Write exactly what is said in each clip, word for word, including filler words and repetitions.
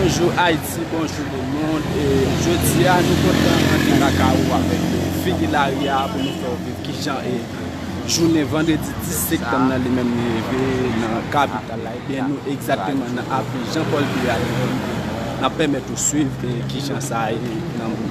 Bonjou Ayiti, bonjou lemonn. E jodi a, nou kontan antre lakay ou avèk figi lari a pou nou fè w viv kijan e jounen vandredi dis septanm nan li menm li rive nan kapital la. Ebyen, nou egzakteman nan avni Jean Paul de a li menm. N ap pèmèt ou swiv, e, kijan sa ye nan moman.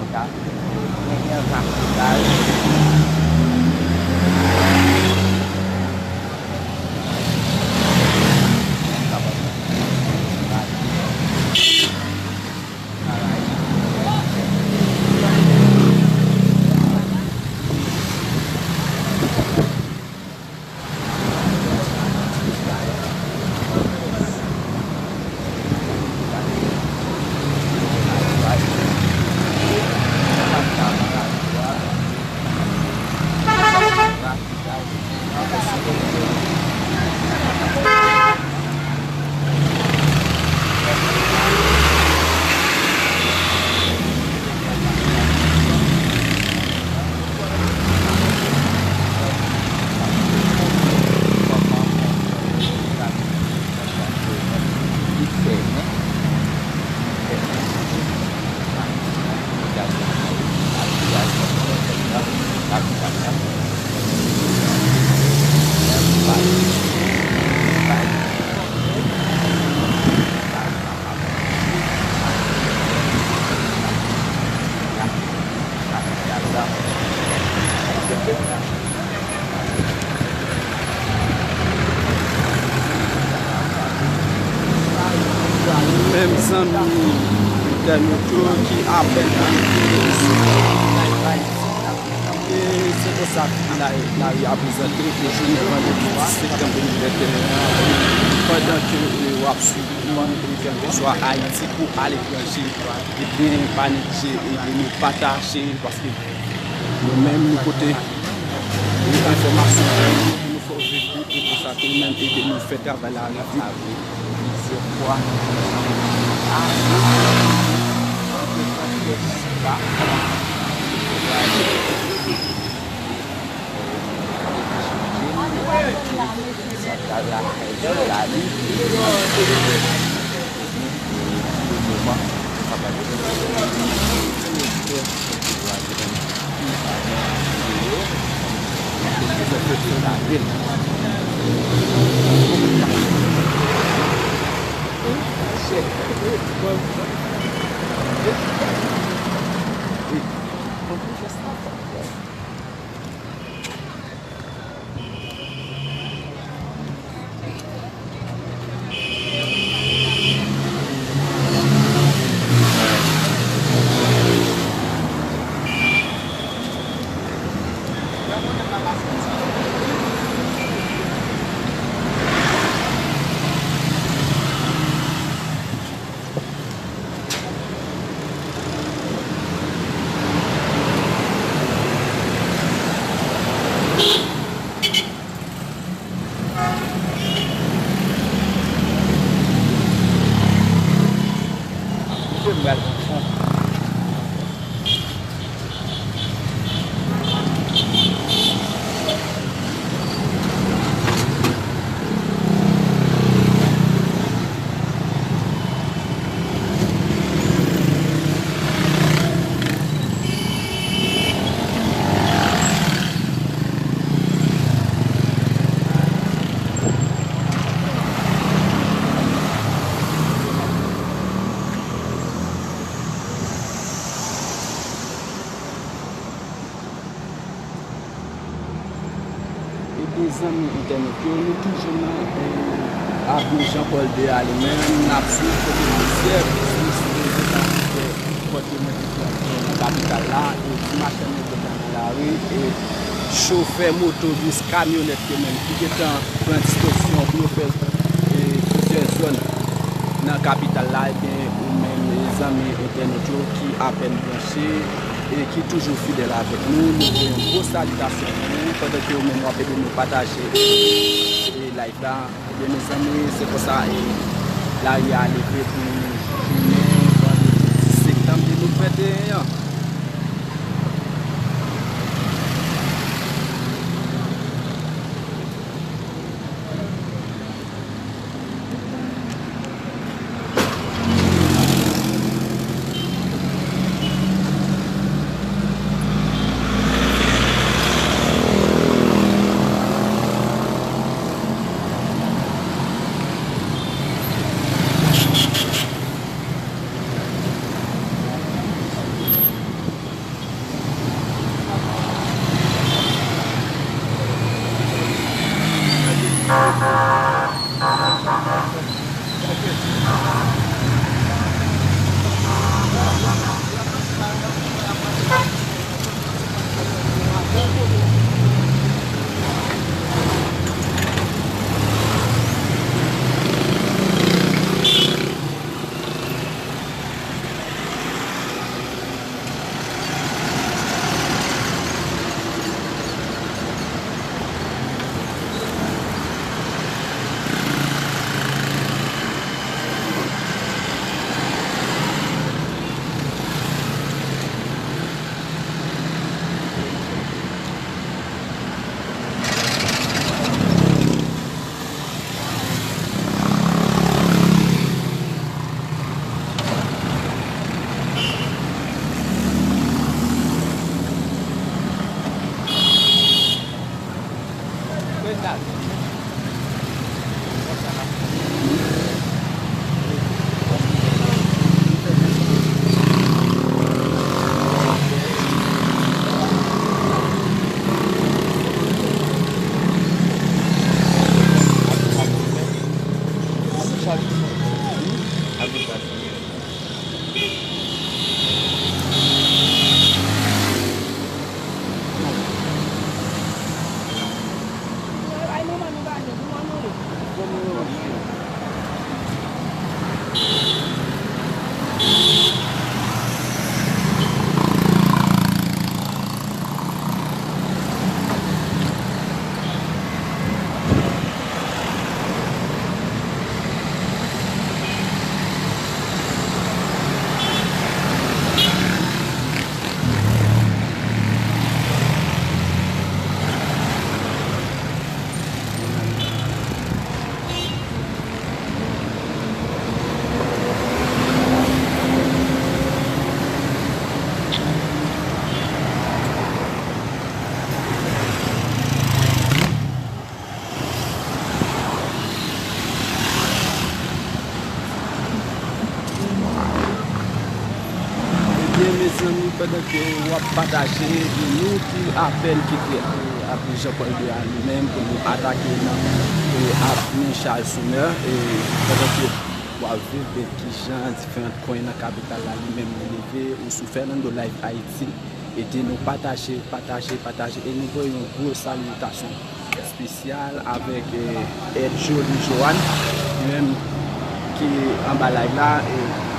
Menm zanmi entènot yo ki apèn rive isi. E se konsa figi lari a prezante pou jounen vandredi dis septanm de mil venteyen an, pandan ke, e, w ap swiv nou, e, kèlkeswa Ayiti ou aletranje, ebyen, pa neglije ede nou pataje, paske nou menm, nou pote, e, enfòmasyon pou nou, pou nou fè w viv li, e pou sa ke ou menm ede nou fè travay la rive. Ebyen, zanmi entènot yo, nou toujou nan, eh, avni Jean Paul de a li menm, n ap swiv kote plizyè biznis yo gentan fè pòte mwen nan kapital la, e ti machann yo gentan nan lari, e chofè motobis, kamyonèt yo menm ki gentan pran distansyon pou yo fè, e, plizyè zòn nan kapital la, ebyen, ou menm, e, zanmi entènot yo ki apèn branche e ki toujou fidèl avèk nou, nou voye yon gwo salitasyon pou ou, pandan ke ou menm w ap ede nou pataje, e, live la. Ebyen, mezanmi, se konsa, e, lari a leve pou jounen vandredi dis septanm de mil venteyen an. Mezanmi, pandan ke w ap pataje, e nou ki apèn kite, e, apre Jean Paul de a li menm pou nou atake nan, e, Avenue Charles Summer, e, pandan ke w ap viv, e, kijan diferan kwen nan kapital la li menm li leve, ou sou Fernando Live Haiti, ede nou pataje, pataje, pataje, e nou voye yon gwo salitasyon espesyal avèk, eh, Ed Joly Johan, li menm ki anba live la, eh,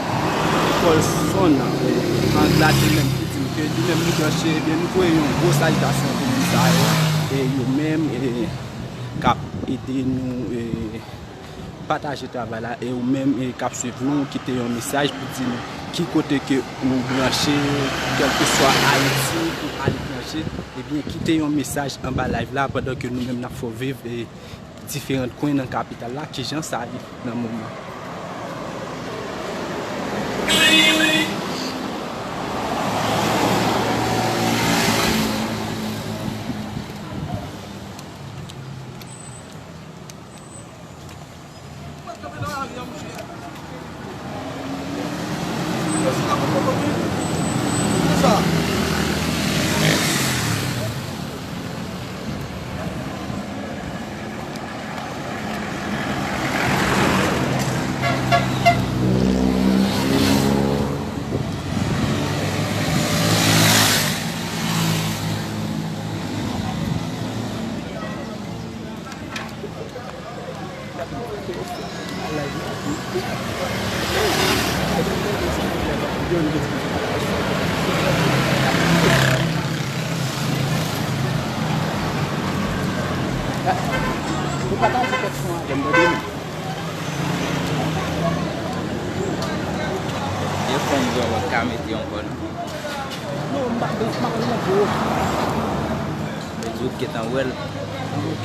Colson, eh, Anglade, li menm ki di m ke li menm li branche, ebyen, nou voye yon gwo salitasyon pou moun sa yo, e yo menm, eh, k ap ede nou, eh, pataje travay la, e ou menm, e k ap swiv nou, kite yon mesaj pou di nou ki kote ke ou branche, kèlkeswa Ayiti ou aletranje, ebyen, kite yon mesaj anba live la pandan ke nou menm n ap fè w viv, e, diferan kwen nan kapital la, kijan sa ye nan moman. Yo fè m byen, mwen ka mete yon kòn. Non, m pa, m pa konn non, bro. Mwen di w gentan wè l. Ok.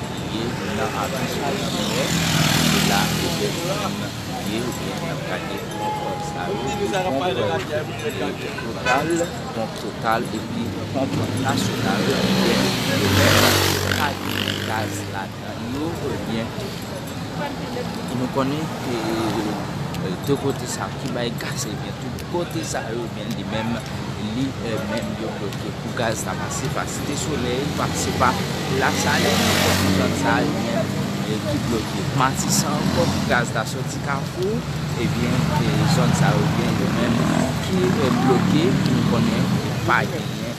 ki ye nan abisyon lanmè, se la ebyen nou menm ye, ebyen n ap gade ponp sa yo, ponp, e, total, ponp total, epi ponp nasyonal, ebyen yo menm pa gen gaz ladan yo, ebyen nou konnen, e, de kote sa ki bay gaz, ebyen tout kote sa yo, ebyen li menm, li, e, menm yo bloke pou gaz ta pase pa Site Solèy, pase pa Lasalin, zòn sa yo menm, e, ki bloke. Matisan ankò pou gaz ta soti Kafou, ebyen, e, zòn sa yo, ebyen yo menm ki, e, bloke, nou konnen pa genyen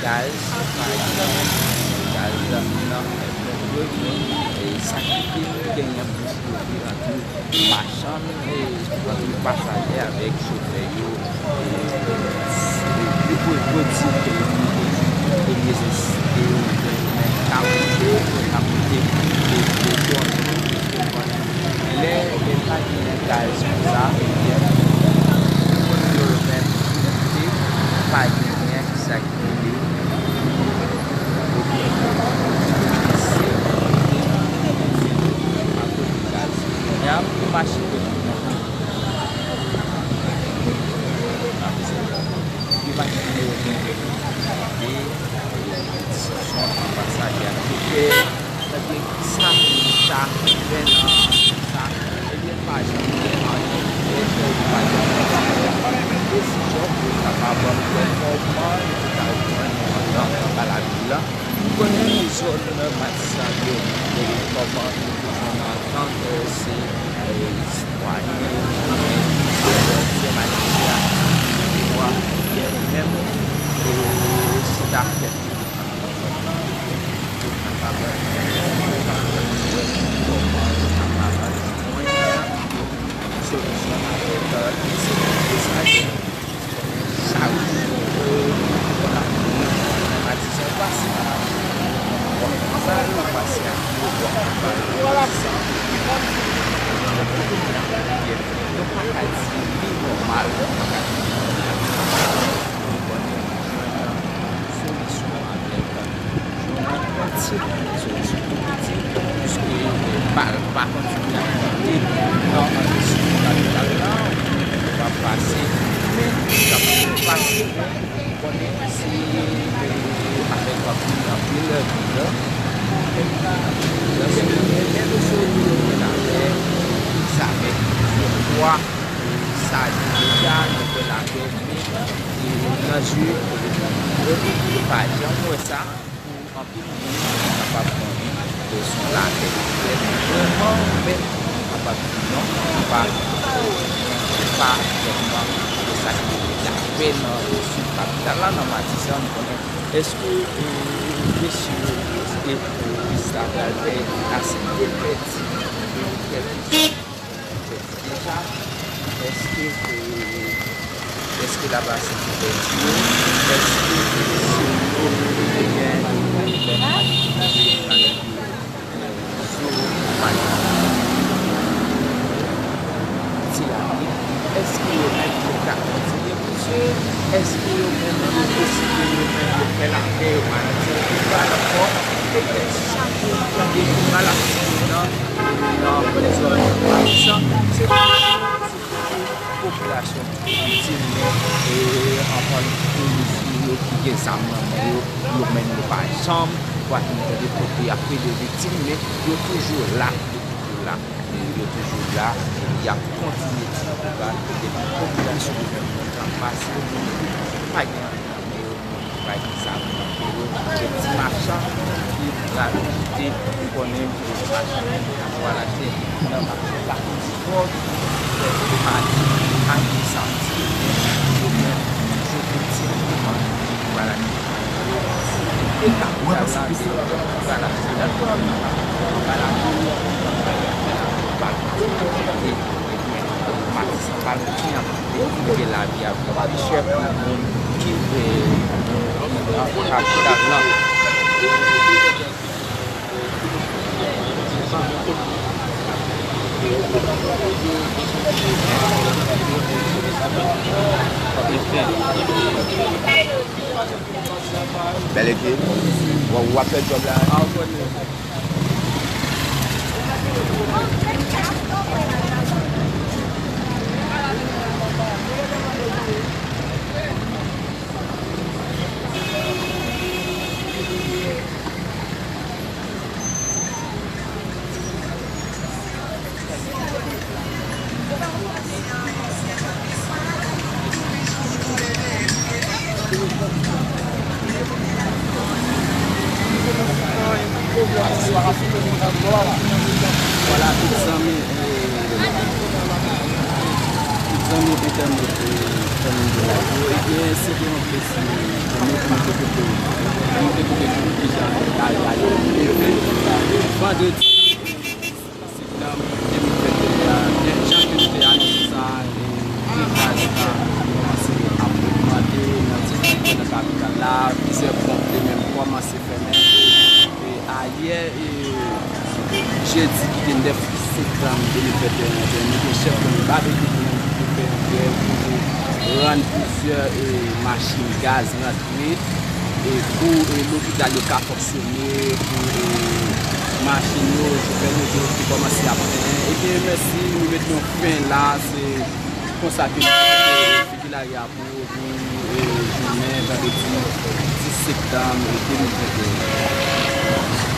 gaz, pa genyen gaz nan, e, ponp yo, men, e, sa ki pil genyen plis bloke antre machann, e, antre pasaje avèk chofè yo, e, e, pou, pou, pou di ke yo mete, e, nesesite yo, e, men ka moute, ka moute, e, e, lè, e, pa genyen gaz konsa, ebyen, moun yo menm ki pa genyen sa ki rele, ebyen, se pa kote gaz. Kounye a, pou mache kote pou mache nimewo de, e, diskisyon ant pasaje ak chofè, gade kisa pou ta fè nan sa, ebyen, pa janm gen anyen ki fèt, pa janm gen anyen. Desizyon pou yo kapab wè kòman yo te ka jwenn yon antant anba labil la. Nou konnen zòn Matisan yo, e, kòman yo te jwenn antant, e, se, e, sitwayen, e, ki te fè manifestasyon, e, menm, e, se ta fèt. Anjou, yo pa janm wè sa. Pou anpil moun kapab konnen ke se yon latè ki vrèman bèl, kapab di non, pa, pa vrèman de sa ki rele lapè nan sud kapital la, nan Matisan, nou konnen. Èske, e, mesye yo, e, e, Gustave Albert, Racine Colbert, Deja, èske, e, èske Labasen Tibèdi yo, èske se yo ki te gen, e, zo, ti lari, èske yo menm yo ka kontinye pouse, èske yo menm yo deside yo menm yo fè lapè, yo pa nan tèritwa ankò, e ke chak jou w tande maladi nan, nan zòn Matisan, se popilasyon ki viktim, men, e, ankò yon polis yo ki gen zam nan men yo, yo menm yo pa janm, kwa ki tande kote y ap plede viktim, men yo toujou la, yo toujou la, e yo toujou la, e y ap kontinye tire bal, kote popilasyon yo menm yo pa pase, yo menm yo pa gen anyen nan men yo, yo menm yo pa gen zam nan men yo, se ti machan ki pral kite, ou konnen, e machan ki pral achte nan mache la. Fòk, fòk yo pa di, pa di sa, yo menm, yo menm, yo menm, Matisan pa gen lavi a pi chè pou moun ki, e, nan kapital la. Bèl ekip. W ap, w ap fè djòb la. Vwala, tout zanmi, e, tout zanmi entènot, e, zanmi de la yo, ebyen, se te yon plezi pou nou, pou nou te koute, pou nou te koute tout kijan bagay la yo leve. Vandredi septanm de mil venteyen an, jan ke nou te anonse sa, e, degaj la kòmanse ap ogmante nan divès kwen nan kapital la, plizyè ponp te menm kòmanse fèmen. E ayè, e, jedi ki te nèf septanm de mil venteyen an, ebyen, nou gen chèf gang Babecue ki te fè yon grèv pou rann plizyè, e, machin gaz rantre, e, pou, e, lopital yo ka fonksyone, pou, e, machin yo, jou fè nou di yo te kòmanse ap plennen. Ebyen, mèsi, nou met yon fen la, se konsa ke nou te figi lari a pou, pou, e, jounen vandredi dis septanm de mil venteyen.